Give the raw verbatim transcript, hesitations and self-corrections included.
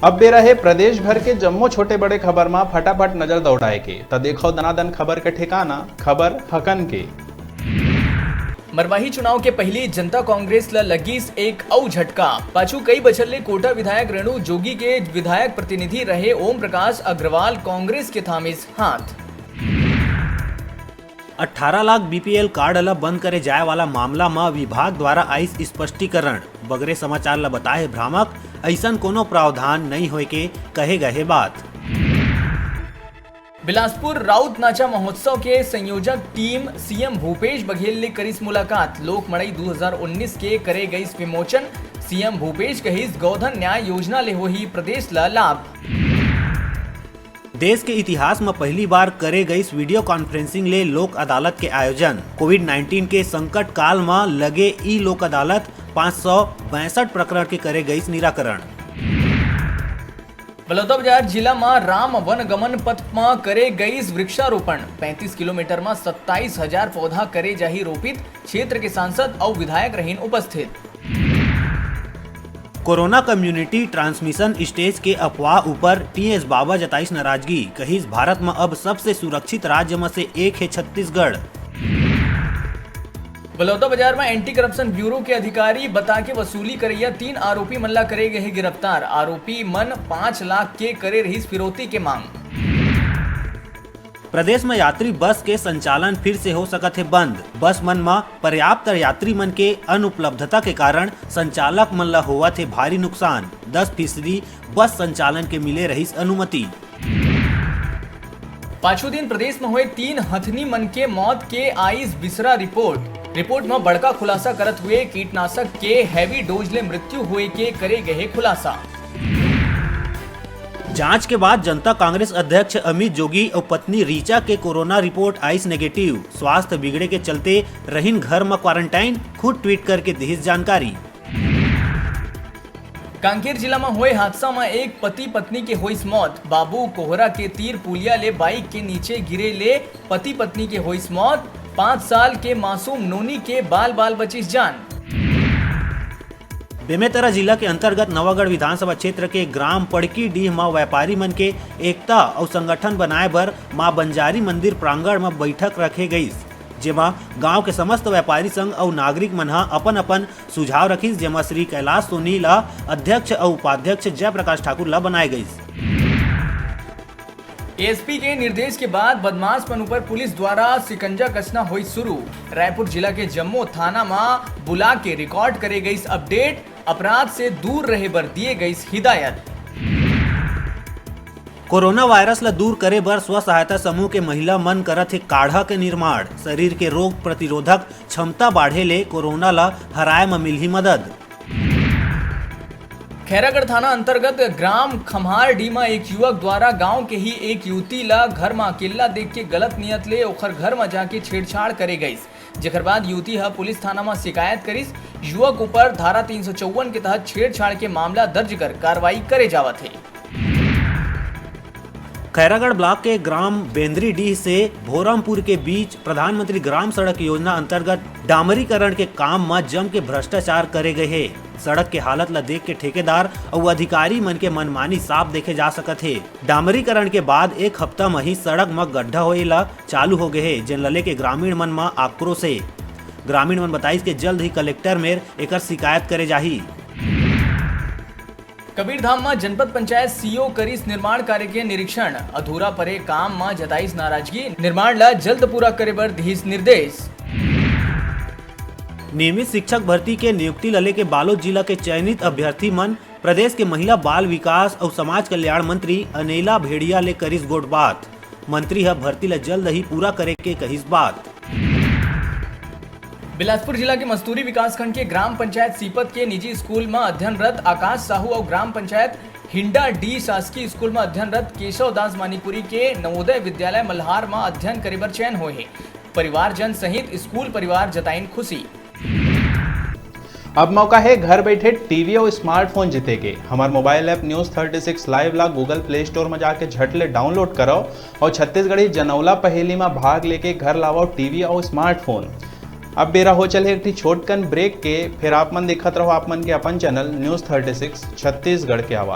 अब बेरा हे प्रदेश भर के जम्मो छोटे बड़े खबर मा फटाफट नजर दौड़ाए के, त देखो दनादन खबर के ठिकाना, खबर हकन के। मरवाही चुनाव के पहिली जनता कांग्रेस ल लगिस एक अउ झटका। पाछू कई बछर ले कोटा विधायक रेणु जोगी के विधायक प्रतिनिधि रहे ओम प्रकाश अग्रवाल कांग्रेस के थामिस हाथ। अठारह लाख बीपीएल कार्ड ल बंद करे जाए वाला मामला म विभाग द्वारा आइस स्पष्टीकरण। बगरे समाचार ल बताए हे भ्रामक, अइसन कोनो प्रावधान नइ होए के कहे गए हे बात। बिलासपुर राउत नाचा महोत्सव के संयोजक टीम सीएम भूपेश बघेल ले करिस मुलाकात। लोक मड़ई दू हजार उन्नीस के करे गइस विमोचन। सीएम भूपेश कहिस, गौधन न्याय योजना ले होही प्रदेश ल लाभ। देश के इतिहास म पहली बार करे गइस वीडियो कॉन्फ्रेंसिंग ले लोक अदालत के आयोजन। कोविड नाइनटीन के संकट काल म लगे ई लोक अदालत, पाँच सौ बैसठ प्रकरण के करे गइस निराकरण। बलौदाबाजार जिला म राम वन गमन पथ म करे गइस वृक्षारोपण। पैंतीस किलोमीटर म सत्ताईस हजार पौधा करे जाही रोपित, क्षेत्र के सांसद अउ विधायक रहिन उपस्थित। कोरोना कम्युनिटी ट्रांसमिशन स्टेज के अफवाह ऊपर टीएस बाबा जताइस नाराजगी, कहिस भारत म अब सबसे सुरक्षित राज्य म से एक हे छत्तीसगढ़। बलौदाबाजार म एंटी करप्शन ब्यूरो के अधिकारी बता के वसूली करैया तीन आरोपी मन ला करे गए हे गिरफ्तार। आरोपी मन पाँच लाख के करे रहिस फिरौती के मांग। प्रदेश म यात्री बस के संचालन फिर से हो सकत हे बंद। बस मन म पर्याप्त यात्री मन के अनुपलब्धता के कारण संचालक मन ल होवत हे भारी नुकसान। दस फीसदी बस संचालन के मिले रहिस अनुमति। पाछू दिन प्रदेश म होए तीन हथनी मन के मौत के आइस बिसरा रिपोर्ट। रिपोर्ट म बड़का खुलासा करत हुए कीटनाशक के हैवी डोज ले मृत्यु होए के करे गए हे खुलासा। जांच के बाद जनता कांग्रेस अध्यक्ष अमित जोगी अउ पत्नी रीचा के कोरोना रिपोर्ट आइस नेगेटिव। स्वास्थ्य बिगड़े के चलते रहिन घर म क्वारंटाइन, खुद ट्वीट करके दिहिस जानकारी। कांकेर जिला म होए हादसा म एक पति पत्नी के होइस मौत। बाबू कोहरा के तीर पुलिया ले बाइक के नीचे गिरे ले पति पत्नी के होइस मौत। पाँच साल के मासूम नोनी के बाल बाल बचिस जान। बेमेतरा जिला के अंतर्गत नवागढ़ विधानसभा क्षेत्र के ग्राम पड़की डीह म व्यापारी मन के एकता अउ संगठन बनाए बर मां बंजारी मंदिर प्रांगण म बैठक रखे गइस, जेमा गांव के समस्त व्यापारी संघ अउ नागरिक मन ह अपन-अपन सुझाव रखिस, जेमा श्री कैलाश सोनी ल अध्यक्ष अउ उपाध्यक्ष जयप्रकाश ठाकुर ल बनाए गइस। एएसपी के निर्देश के बाद बदमाश मन ऊपर पुलिस द्वारा शिकंजा कसना होइस शुरू। रायपुर जिला के जम्मो थाना म बुला के रिकॉर्ड करे गइस अपडेट, अपराध से दूर रहे बर दिए गइस हिदायत। कोरोना वायरस ल दूर करे बर स्व सहायता समूह के महिला मन करत हे काढ़ा के निर्माण। शरीर के रोग प्रतिरोधक क्षमता बाढ़े ले कोरोना ल हराए म मिलही मदद। खैरागढ़ थाना अंतर्गत ग्राम खम्हारडीह म एक युवक द्वारा गांव के ही एक युवती ल घर म अकेल्ला देख के गलत नियत ले ओखर घर म जाके छेड़छाड़ करे गइस, जेकर बाद युवती ह पुलिस थाना म शिकायत करिस। युवक ऊपर धारा तीन सौ चौवन के तहत छेड़छाड़ के मामला दर्ज कर कार्रवाई करे जावत हे। खैरागढ़ ब्लॉक के ग्राम बेंदरीडीह से भोरमपुर के बीच प्रधानमंत्री ग्राम सड़क योजना अंतर्गत डामरीकरण के काम म जम के भ्रष्टाचार करे गए हे। सड़क के हालत ल देख के ठेकेदार अउ अधिकारी मन के मनमानी साफ देखे जा सकत हे। डामरीकरण के बाद एक हफ्ता म ही सड़क म गड्ढा होए ल चालू हो गए हे, जेन ल लेके ग्रामीण मन म आक्रोश हे। ग्रामीण मन बताइस के जल्द ही कलेक्टर मेर एकर शिकायत करे जाही। कबीरधाम म जनपद पंचायत सीईओ करिस निर्माण कार्य के निरीक्षण, अधूरा परे काम म जताइस नाराजगी, निर्माण ल जल्द पूरा करे बर दिहिस निर्देश। नियमित शिक्षक भर्ती के नियुक्ति ल लेके बालोद जिला के चयनित अभ्यर्थी मन प्रदेश के महिला, बाल विकास अउ समाज कल्याण मंत्री अनिला भेड़िया ले करिस गोठ बात। मंत्री ह भर्ती ल जल्द ही पूरा करे के कहिस बात। बिलासपुर जिला के मस्तूरी विकासखंड के ग्राम पंचायत सीपत के निजी स्कूल म अध्ययनरत आकाश साहू अउ ग्राम पंचायत हिंडा डी शासकीय स्कूल म अध्ययनरत केशव दास मानिकपुरी के नवोदय विद्यालय मल्हार म अध्ययन करे बर चयन होए हे। परिवारजन सहित स्कूल परिवार जताइन खुशी। अब मौका हे घर बैठे टीवी अउ स्मार्टफोन जीते के। हमर mobile app news thirty six live ला Google प्ले स्टोर म जाके झट ले डाउनलोड करव अउ छत्तीसगढ़ी जनौला पहेली म भाग लेके घर लावव टीवी अउ स्मार्टफोन। अब बेरा हो चले एक ठी छोटकन ब्रेक के, फिर आप मन देखत रहो आप मन के अपन channel news thirty six Chhattisgarh के आवाज़।